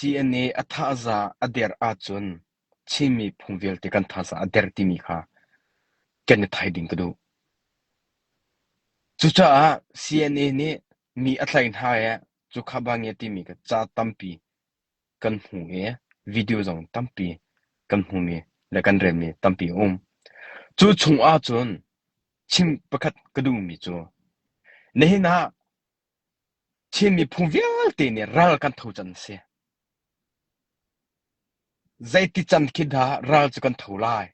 CNA a thaza a der ahcun Chin miphun vialte kan thaza a der timi kha kan i thai ding ka duh. Cucaah CNA nih mi a tlaih hna i cukha bangi timi kha ca tampi kan hmu i video zong tampi kan hmumi le kan relmi tampi a um. Cu chung ahcun chim pakhat ka duhmi cu nihin ah Chin miphun vialte nih ral kan tho can a si. Zeiti can khi dah ral cu kan tho lai?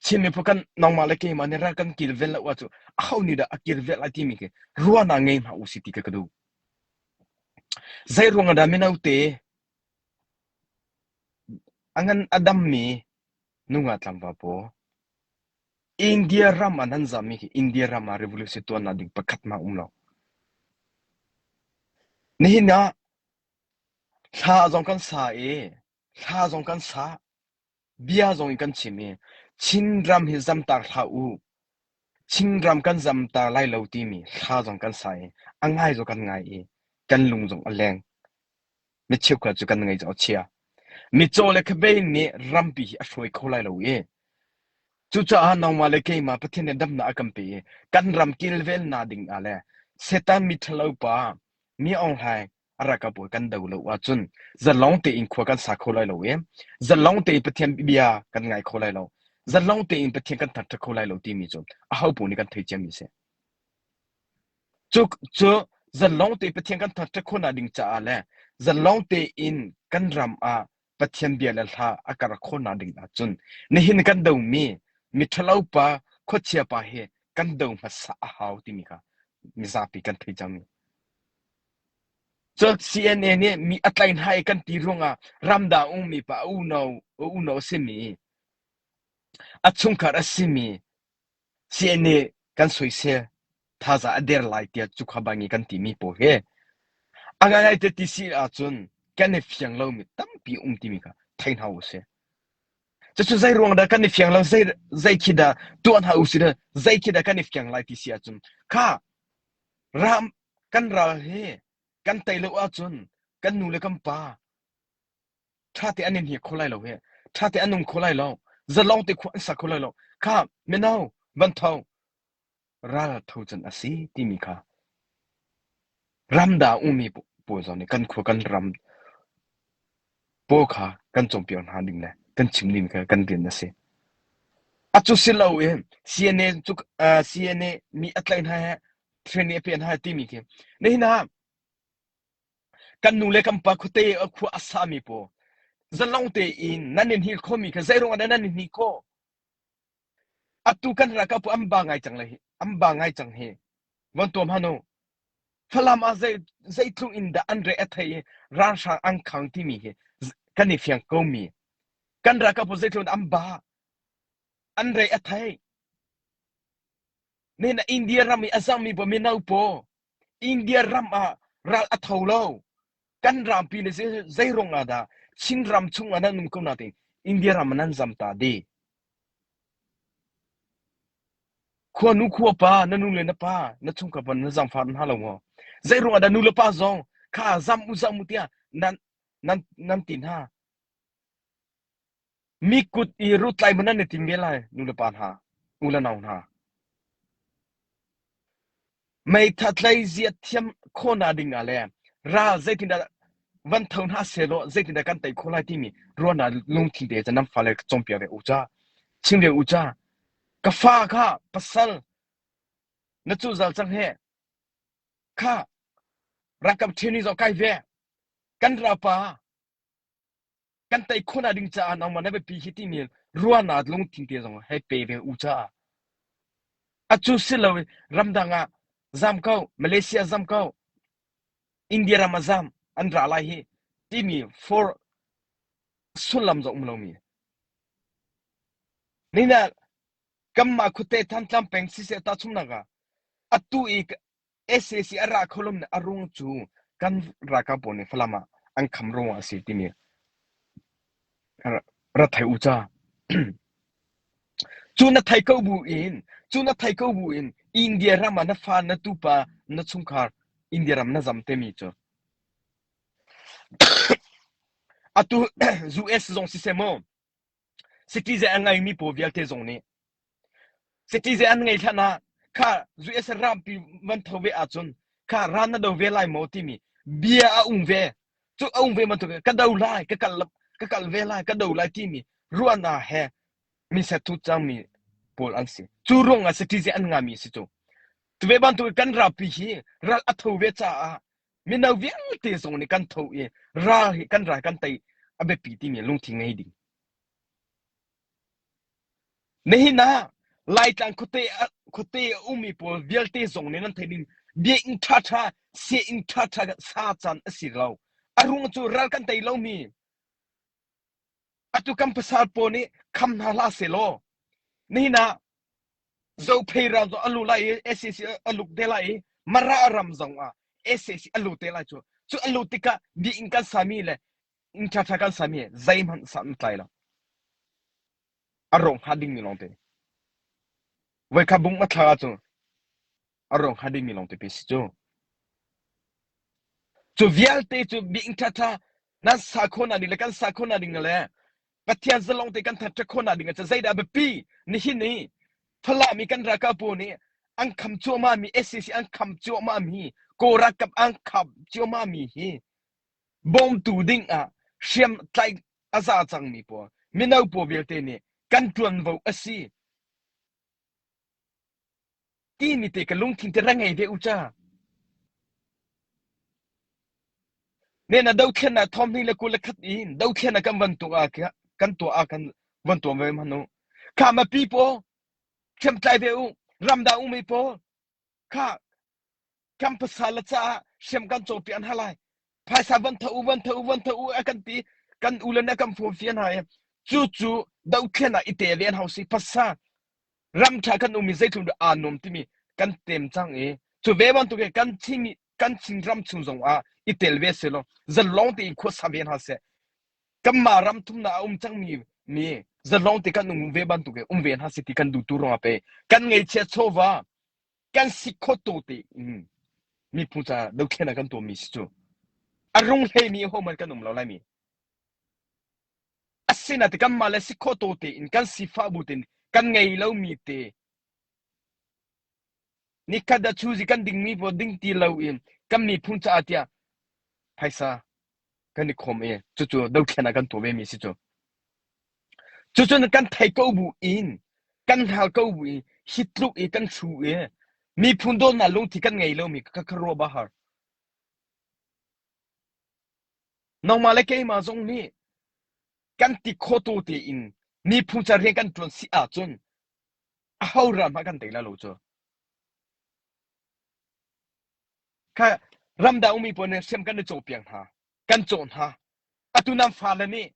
Chin miphun kan nangmah le keimah nih ral kan kilven lo ahcun aho nih dah a kilven lai timi khi ruahnak ngei hna usih ti kha ka duh. Zei ruangah dah mino te a ngan a dammi nungak tlangval pawl India ram ah nan zammi khi India ram ah revolution tuannak ding pakhat hmanh um lo. Nihin ah thla zong kan sa i thla zong kan sa bia zong in kan chim i Chinram hi zamtak hlah u Chinram kan zamta lai lo timi thla zong kan sa i a ngai zong kan ngai i kan lung zong a leng. Mi cheukhat cu kan ngaih zong a chia. Mitcaw le khabei nih rampi hi a hruai kho lai lo i cucaah nangmah le keimah Pathian nih damnak a kan pe i kan ram kilvennak ding ah le Satan mi ṭhalo pa mi Aung Hlaing a ralkap pawl kan do lo ahcun zalong tein khua kan sa kho lai lo i zalong tein Pathian bia kan ngai kho lai lo zalong tein Pathian kan thangṭhat kho lai lo timi cu aho paoh nih kan thei ciami a si. Cu cu zalong tein Pathian kan thangṭhat khawhnak ding caah le zalong tein kan ram ah Pathian bia le hla a kar khawhnak ding ahcun nihin kan domi miṭhalo pa khuachia pa hi kan do hmasa a hau timi kha mizapi kan thei cangmi. Cun CNA nih mi a tlaih hna i kan ti ruangah ramdang ummi pa a unau a unau a simi a chungkhar a simi CNA kan soisel thaza a der lai tiah cukha bangi kan timi pawl hi a ngaingai te ti si ahcun kan i fiang lomi tampi um timi kha thei hna usih. Cucu zei ruang dah kan i fiang lo zei zei khi dah tuah hna usih zei khi dah kan i fiang lai ti si ahcun kha ram kan ral hi kan tei lo ahcun kan nu le kan pa ṭha te an in hnek kho lai lo he ṭha te an um kho lai lo zalong te khua an sa kho lai lo kha mino van tho ral tho can a si timi kha ramda umi pawl zong nih kan khua kan ram pawl kha kan cawnpiak hna ding le kan chim ding kha kan rian a si. Acu si lo in CNA cu CNA mi a tlaih hna he training a pe hna timi khi nihin ah kan nu le kan pa khuate a khua a sami pawl zalong tein nan in hil khomi kha zei ruangah dah nan in hni khawh atu kan ralkap an ba ngai cang le hi an ba ngai cang hi von tuam hanu Falam ah zei zeitluk in dah an re a thei i ralhrang an khang timi hi kan i fiang ko mi kan ralkap pawl zeitluk in an ba an re a thei ne na India ram i a zangmi pawl mino pawl India ram ah ral a tho lo kan rampi le zei ruang ah dah Chin ram chung ah nan um ko nain India ram ah nan zam ta dih Khua nu khua pa na nu le na pa na chungkhar pa na zaangfah hna lo maw? Zei ruangah dah nu le pa zong kha zam u zam u tiah nan nan nan ti hna? Mi kut i rutlai maw nan i tim ve lai nu le pa hna, u le nau hna? Meitha tlei ziat thiam khawhnak ding ah le ral zeitindah van tho hna sehlaw zeitindah kan tei khawh lai timi ruahnak lungthin te cu nan fale cawnpiak ve u ca. Chim ve u ca. Ka fa kha pasal na cu zal cang he kha ralkap training zong kai ve kan ralpa kan tei khawhnak ding caah nangmah na biapi hi timi ruahnak lungthin te zong hei pe ve u caah acu si lo ramdang ah zam ko Malaysia zam ko India ram ah zam an ra lai hi timi for sullam zong um lomi nina kanmah khuate Thantlang peng siseh tahchunhnak ah atu i sac a ra kho lomi a ruang cu kan ralkap pawl nih Falam ah an kham ruangah a si timi ra thei u ca. Cu na thei ko bu in cu na thei ko bu in India ram ah na fa na tupa na chungkhar India ram na zam temi cu. Atu US zong siseh maw citizen a ngeimi pawl vialte zong nih citizen an ngei hlan ah kha US rampi van tho ve ahcun kha ran na do ve lai maw timi bia a um ve. Cu a um ve bantuk ka do lai, ka kal ka kal ve lai, ka do lai timi ruahnak he mi sethu cangmi pawl an si. Cu ruang ah citizen an ngami si cu. Cu ve bantuk kan rampi hi ral a tho ve caah mino vialte zong nih kan tho i ral hi kan ral kan tei a biapi timi lungthin ngei ding. Nihin ah Laitlang khuate khuate a ummi pawl vialte zong nih nan theih ding biakinn ṭhaṭha sianginn ṭhaṭha sa caan a si lo. A ruang cu ral kan tei lomi atu kan pasal pawl nih kham hna hlah sehlaw nihin ah Zophei ram zong a lu lai i sac a luk te lai i Mara ram zong ah sac a lu te lai cu cu a lu tikah biakinn kan sami le inn ṭhaṭha kan sami zeihmanh san an tlai lo. A rawk hnga dingmi lawngte. Voikhat bung a thlak ahcun a rawk hnga dingmi lawngte pe si cu. Cu vialte cu biakinn ṭhaṭha nan sa khawhnak ding le kan sa khawhnak ding le Pathian zalong te kan that khawhnak ding ah zeidah biapi nihin i Falam i kan ralkap pawl nih an kham cuahmah mi SAC an kham cuahmah mi Kawl ralkap an kham cuahmah mi hi bawmtu ding ah hriam tlaih a za cangmi pawl mino pawl vialte nih kan ṭuanvo a si timi te ka lungthin te ra ngei ve u ca. Ne na dothlen ah thom hnih le 21 in dothlen ah kan van tuah ah kan tuah ah kan van tuah ve hmanh u. Kha mipi pawl hriamtlai ve u. Ramdang ummi pawl kha kan pasal le caah hriam kan cawpi an halai. Phaisa van tho u van tho u van tho u a kan ti kan u le na kan fom fian ha i cu cu dothlen ah i te ve an hau si pasa ram ṭha kan um i zeitluk dah aa nuam timi kan tem cang i cu ve bantuk in kan Chin kan Chin ram chung zong ah i tel ve selaw zalong tein khuasa ve hna seh kanmah ram thumnak a um cangmi mi zalong te kan um ve bantuk in um ve hna seh ti kan duh tu ruangah pe kan ngeihchiah chawva kan si kho tu tein miphun ca dothlen ah kan tuahmi si cu a rung hleimi hohmanh kan um lo laimi Asinain kanmah le si khawh taw tein kan sifah bu tein kan ngei lomi te nikhat ah chuzi kan dingmi pawl ding ti loin kan miphun caah tiah phaisa kan i khawm i cucu dothlen ah kan tuah vemi si cu. Cucun kan thei ko bu in kan hngal ko bu in hi tluk i kan hru i miphun dawtnak lungthi kan ngei lomi ka khuaruah bahar. Nangmah le keimah zong nih kan ti khawtu tein miphun ca rian kan ṭuan si ahcun aho ram hmanh kan tei lai lo cu. Kha ramdang ummi pawl nih hriam kan i cawhpiak hna, kan cawh hna. Atu nan fale nih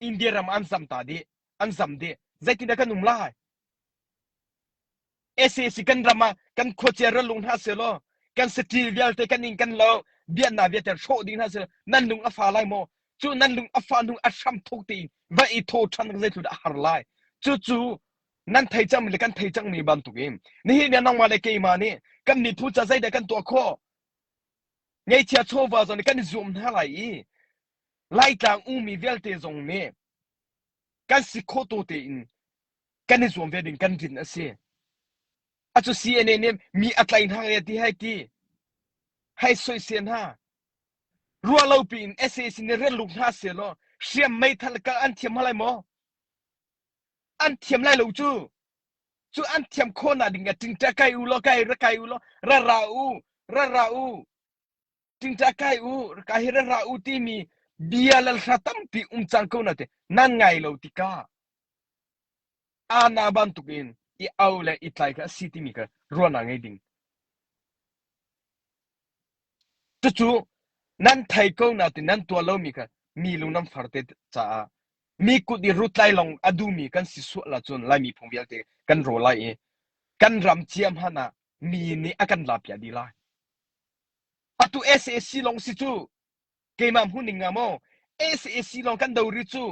India ram an zam ta dih, an zam dih. Zeitindah kan um lai? SAC kan ram ah kan khuacia ralung hna selaw kan saṭil vialte kan inn kan lo biaknak vialte hrawh dih hna selaw nan lung a fa lai maw? Cu nan lung a fa hnu a hram thuk tein va i thaw ṭhan zeitluk dah a har lai. Cucu nan thei cangmi le kan thei cangmi bantukin nihin ni ah nangmah le keimah nih kan miphun ca zeidah kan tuah khawh? Ngeihchia chawva zong nih kan i zuam hna lai i Laitlang ummi vialte zong nih kan si khawh tu tein kan i zuam ve ding kan rin a si. Acu CNA nih mi a tlai hna re ti hei ti. Hei soisel hna. Ruah lo piin SAC nih rian luk hna seh law hriam meithal kal an thiam lai maw? An thiam lai lo cu. Cu an thiam khawhnak ding ah tingṭa kai u law kai ra kai u law ra ra u ra ra u tingṭa kai u ka hi ra ra u timi bia le hla tampi um cang ko na te nan ngai lo tikah Ana bantukin i au le i tlai kha a si timi kha ruahnak ngei ding. Cucu nan thei ko nain nan tuah lomi kha mi lung nan far te caah mi kut i rutlai lawng a duhmi kan si sual ahcun Laimi phung vialte kan raw lai i kan ram cia hmanh ah mi nih a kan lapiah dih lai. Atu SAC lawng si cu keimah hmuhning ah maw SAC lawng kan do rih cu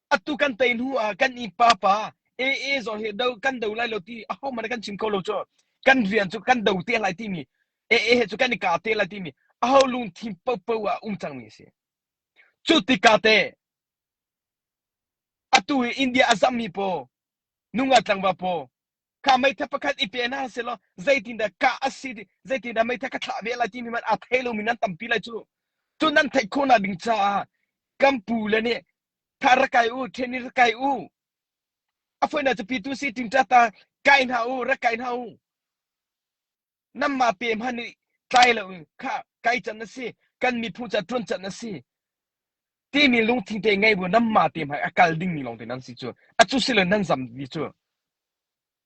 atu kan tei hnu ah kan i pa pa AA zong hi do kan do lai lo ti aho man kan chim kho lo cu kan rian cu kan do te lai timi AA he cu kan i ka te lai timi aho lungthin popo ah um cangmi a si. Cu tikah teh atu hi India a zammi paw, nungak tlangval paw, kha meitha pakhat i pe hna sehlaw zeitindah kah a si zeitindah meitha ka thlah ve lai timi hmanh aa thei lomi nan tampi lai cu. Cu nan theih khawhnak ding caah kan pu le nih tha rak kai u, ṭhen i rak kai u. A foinak cu pitu si ṭingṭa ta kai hna u, rak kai hna u. Nanmah pe hmanh nih tlai lo in kha kai can a si, kan miphun ca ṭuan can a si timi lungthin te ngei bu nanmah te hmai a kal dingmi lawngte nan si cu. Acu si lo nan zam mi cu.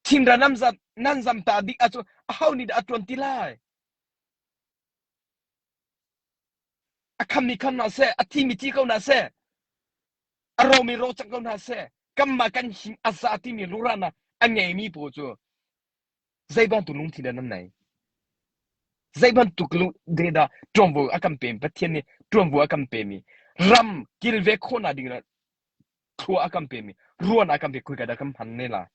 Thinra nan zam, nan zam ta dih ahcun aho nih dah a ṭuan ti lai? A khammi kham hna seh, a thimi thi ko hna seh, a romi ro cang ko hna seh, kanmah kan him a za timi lurahnak a ngeimi pawl cu zei bantuk lungthin dah nan nei? Zei bantuk lungthin dah ṭuanvo a kan pemi Pathian nih ṭuanvo a kan pemi ram kilve khawhnak ding ah thlua a kan pemi ruahnak a kan pe khoi ka dah kan hman ne lai?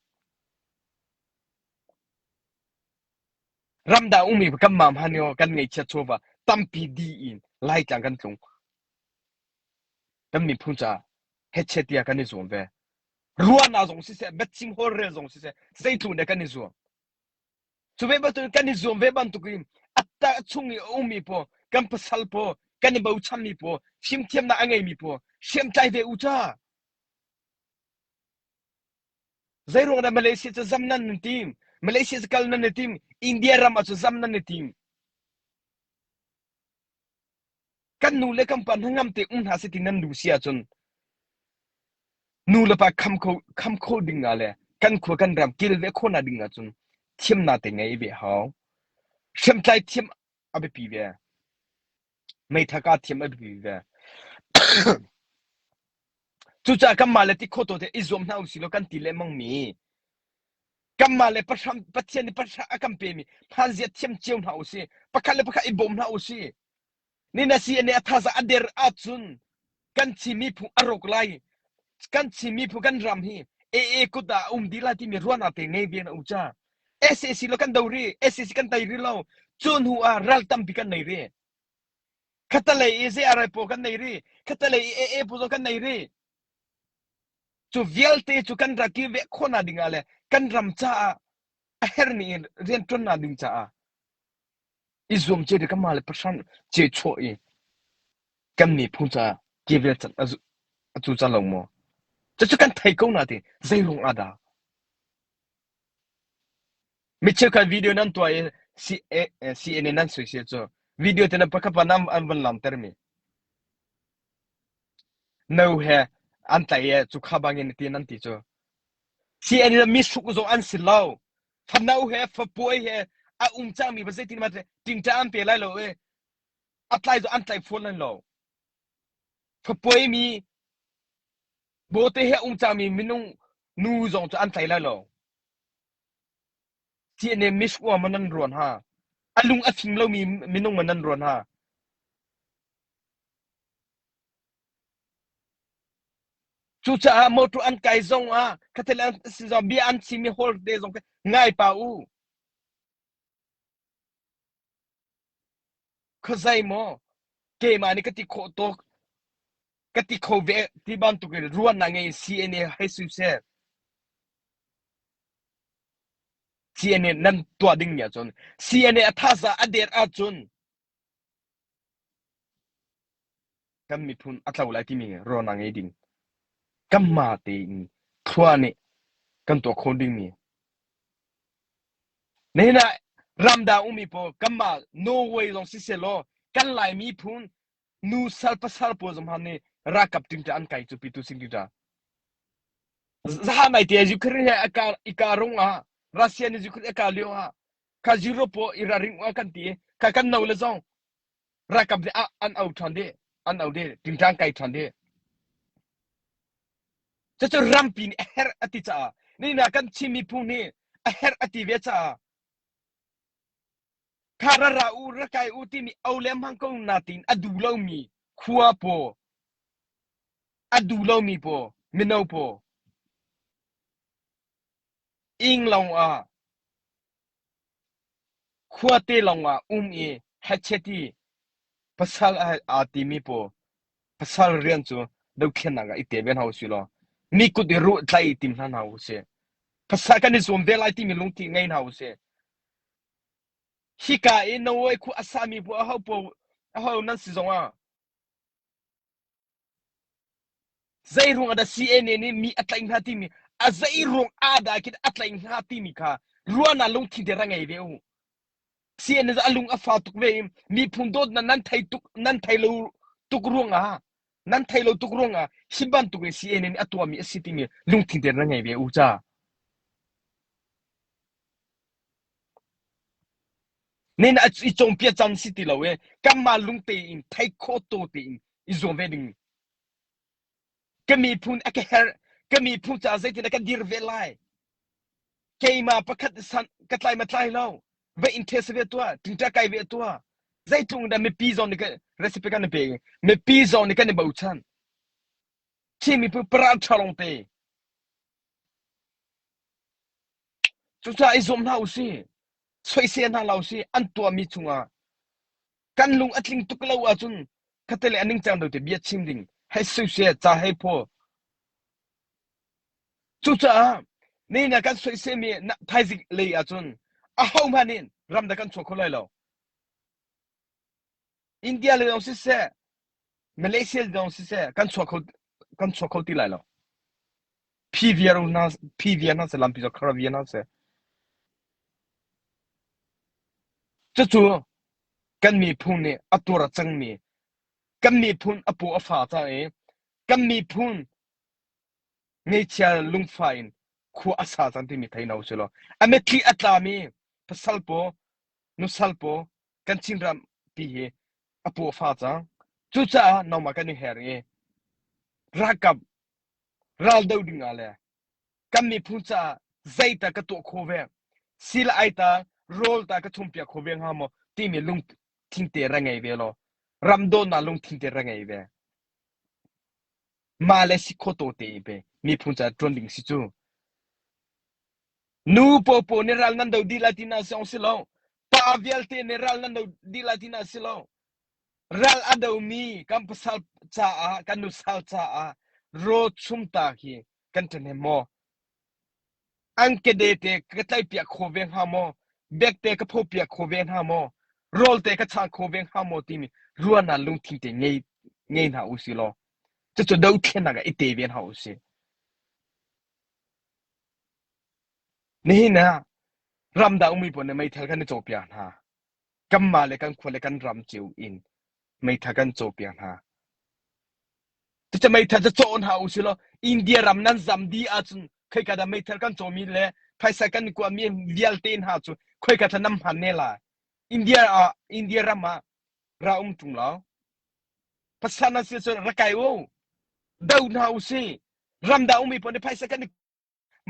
Ramdang ummi kanmah hmanh i kan ngeihchiat chawva tampi dih in Laitlang kan tlung. Kan miphun caah hetchet tiah kan i zuam ve. Ruahnak zong siseh, biachim holhrel zong siseh, zeitluk dah kan i zuam. Cu ve bantukin kan i zuam ve bantukin a ta chung i a ummi pawl, kan pasal pawl, kan i bochanmi pawl, fimthiamnak a ngeimi pawl, hriamtlai ve u ca. Zeiruang dah Malaysia cu zam nan nan tim? Malaysia cu kal nan i tim. India ram ah cu zam nan i tim. Kan nu le kan pa hnangam te um hna seh ti nan duh si ahcun nu le pa kham kho kham kho ding ah le kan khua kan ram kilve khawhnak ding ahcun thiamnak te ngei ve hau. Hriamtlai thiam a biapi ve. Meitha ka thiam a biapi ve. Cucaah kanmah le ti khawh te i zuam hna usih law kan ti lengmang mi kanmah le pahram Pathian nih pahra a kan pemi hmanzia thiam cio hna usih pakhat le pakhat i bawm hna usih ni na si ane a thaza a der ahcun kan Chin miphun a rawk lai kan Chin miphun kan ram hi AA kut ah a um dih lai timi ruahnak te ngei ve na u ca SAC lo kan do ri SAC kan tei ri lo cu hnu ah ral tampi kan nei ri khatalei i ZRA pawl kan nei ri khatalei i AA pawl zong kan nei ri cu vialte cu kan rak i veh khawhnak ding ah le kan ram caah a hermi in rianṭuannak ding caah i zuam ce kan mah le pahram ce chuah i kan miphun caah kevel can a cu ca lo maw cucu kan thei ko na ti zei ruang ah dah Mi cheukhat video nan tuah i CNN nan soisel cu video te na pakhat pa nan an van langhtermi no he an tlaih i cu kha bangin ti nan ti cu CNN mi hruk zong an si lo fano he fapuai he a um cangmi va zeitin ma tingṭa an pe lai lo i a tlai zong an tlai fawn lai lo fapuai mi bawte he um cangmi minung nu zong cu an tlai lai lo CNN mishua ma nan ruan ha? A lung a fim lomi minung ma nan ruan ha? Cucaah motor an kai zong ah khathel an si zong bia an chim i hol te zong ngai pa u. Khuazei maw keimah nih ka ti khawh tuk ka ti kho ve ti bantuk in ruahnak ngei in CNA hei su seh. CNA nan tuah ding mi ahcun CNA a thaza a der ahcun kan miphun a tlo lai timi ruahnak ngei ding kanmah tein thlua nih kan tuah khawh dingmi nihin ah ramdang ummi pawl kanmah Norway zong siseh law kan Lai miphun nu sal pasal pawl zong hmanh nih ralkap ṭingṭa an kai cu pitu sing ṭingṭa zaha mai te Ukraine he i ka rung ah Russia nih Ukraine a ka lio ah kha Europe pawl i ralring kan ti kha kan no le zong Ralkap nih ah an au ṭhan dih, an au dih, tingtang kai ṭhan dih. Cucu rampi nih a herh a ti caah nihin ah kan Chin miphun nih a herh a ti ve caah kha ra ra u ra kai u timi au le hmang ko natin a duh lomi khua paw a duh lomi paw mino paw ing lawng ah Khuate lawngah um i hechet i pasal aa timi pawl. Pasal rian cu dothlennak ah i te ve hna usih law mi kut i ruh tlai i tim hna hna usih. Pasal kan i zuam ve lai timi lungthin ngei hna usih. Hika i Norway khua a sami bu aho paoh aho nan si zongah Zeiruang ah dah CNA nih mi a tlaih hna timi a zeiruang ah dah khin a tlaih hna timi kha ruahnak lungthin te ra ngei ve u. CNA cu a lung a fa tuk ve i miphun dawtnak nan thei tuk nan thei lo tuk ruangah nan thei lo tuk ruangah hi bantuk in CNA nih a tuahmi a si timi lungthin te ra ngei ve u ca. Nen a i cawnpiak caan si ti lo i kanmah lungte in thei khawh to tein i zuam ve ding. Ka miphun a ka herh, ka miphun caah zeitin ka dir ve lai. Keimah pakhat san ka tlai ma tlai lo. Va in test ve tuah, tingṭa kai ve tuah. Zeitlung dah mipi zong nih ka recipe kan i pe. Mipi zong nih kan i bochan. Chin miphun paral ṭha lawng te. Cucaah i zuam hna usih. Soisel hna hlah usih. An tuahmi chungah kan lung a tling tuk lo ahcun khattelei a ningcang lo te bia chim ding hei soisel ca hei phaw. Cucaah nihin ah kan soiselmi thaizing lei ahcun ahohmanh nih ramdang kan chuak kho lai lo. India lei zong siseh, Malaysia lei zong siseh kan chuak kho kan chuak kho ti lai lo. Phi viar hna phi viar hna seh lampi cu khara viar hna seh. Cucu kan miphun nih a tuar a cangmi kan miphun a paw a fa cang i kan miphun ngeichia lungfa in khua a sa cang timi thei hna usih law a mitthli a tlami pasal paw nusal paw kan Chinram pi hi a paw a fa cang. Cucaah nangmah kan i her i ralkap ral do ding ah le kan miphun caah zeita ka tuah khawh ve sila ai ta rawl ta ka chumpiak kho ve hnga maw timi lungthin te ra ngei ve law ram dawtnak lungthin te ra ngei ve mah le si kho to te i pe miphun caah ṭuan ding si cu Nu popo nih ral nan do dih lai ti na si ong si lo. Pa vialte nih ral nan do dih lai ti na si lo. Ral a domi kan pasal caah, kan nusal caah raw chumta hi kan ṭhahnem maw? An kede te ka tlaihpiak kho ve hnga maw? Bek te ka phopiak kho ve hna maw? Rawl te ka chang kho ve hnga maw timi ruahnak lungthin te ngei ngei hna usih law cucu dothlennak ah i te ve hna usih. Nihin ah ramdang ummi pawl nih meithal kan i cawpiak hna. Kanmah le kan khua le kan ram cio in meithal kan cawpiak hna. Cucu meithal cu caw hna usih law India ram nan zam dih ahcun khoika dah meithal kan cawmi le phaisa kan i kuahmi vialte hna cu khoika thla nan hman ne lai. India ah India ram ah ra um ṭung lo. Pasal nan si cun ra kai u. Do hna usih. Ramdang ummi pawl nih phaisa kan i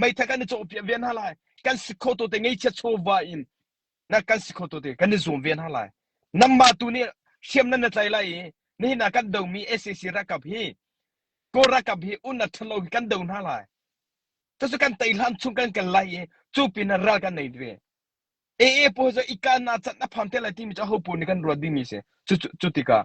meithal kan i cawhpiak ve hna lai kan si kho to te ngeichia chawva in na kan si kho to te kan i zuam ve hna lai namma tu nih hriam nan na tlai lai i nihin ah kan domi SAC ralkap hi Kawl ralkap hi un a ṭhalo hi kan do hna lai cucu kan tei hlan chung kan kal lai i cu pin ah ral kan nei ve AA pawl cu i kahnak can a phan te lai timi cu aho pawl nih kan ruat dingmi si. Cu, cu tikah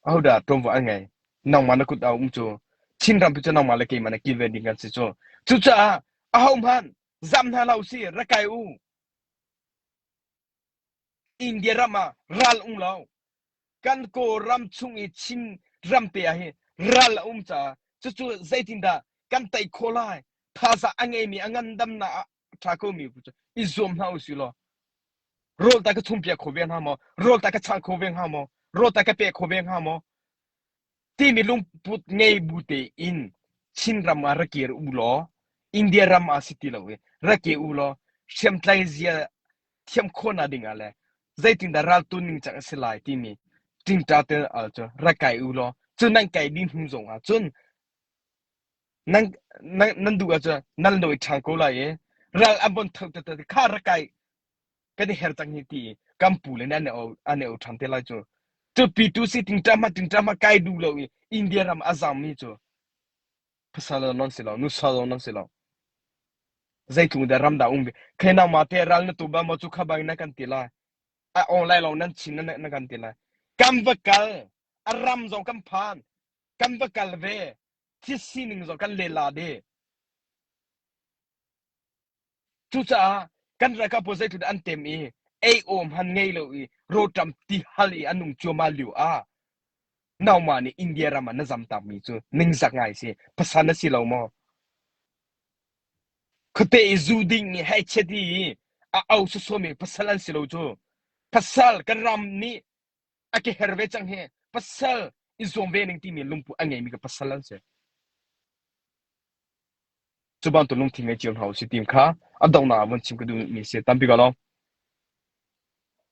ahodah ṭuanvo an ngei? Nangmah na kut ah um cu. Chinram pi cu nangmah le keimah na kilven ding kan si cu. Cucaah ahohmanh zam hna hlah usih, rak kai u. India ram ah ral um lo. Kan Kawlram chung i Chin ram te ah hin ral a um caah cucu zeitindah kan tei khawh lai? Thazaang a ngeimi a ngandamnak ah ṭha komi cu i zuam hna usih law rawl ta ka chumpiak kho ve hnga maw rawl ta ka chang kho ve hnga maw rawl ta ka pe kho ve hnga maw timi lungput ngei bu tein Chinram ah ra kir u law India ram ah si ti lo i ra ke u law hriamtlai zia thiam khawhnak ding ah le zeitindah raltun ning cang a si lai timi ṭingṭa te al cu ra kai u law cu nan kai dih hnu zong ah cun nan nan nan duh ahcun nan lawi ṭhan ko lai i ral an von tho tete kha rak kai kan i her cang hi ti i kan pu le nih an i an i o ṭhan te lai cu. Cu pitu si tingṭam ha tingṭam ha kai duh lo i India ram a zammi cu pasal non si lo nusal non si lo zeitlung dah ram dah um ve khe nangmah te ral na tu ba maw cu kha bang na kan ti lai a online lo nan chin na na kan ti lai kan va kal a ram zong kan phan. Kan va kal ve. Thil sining zong kan lela dih. Cucaah kan ralkap pawl zeitluk an tem i ei awm han ngei lo i rawṭam ti hal i an nung cuahmah lio ah nangmah nih India ram ah na zamtakmi cu ningzak ngai si. Pasal na si lo maw? Khuate i zu ding i hei chiat i a au sawsawmi pasal an si lo cu. Pasal kan ram nih a ke her ve cang hi pasal i zuam ve ning timi lungpu a ngeimi ka pasal an si. Cu bantuk lungthin ngei cio hna usih tim kha a donghnak ah vun chim ka duhmi si. Tampi ka lawm.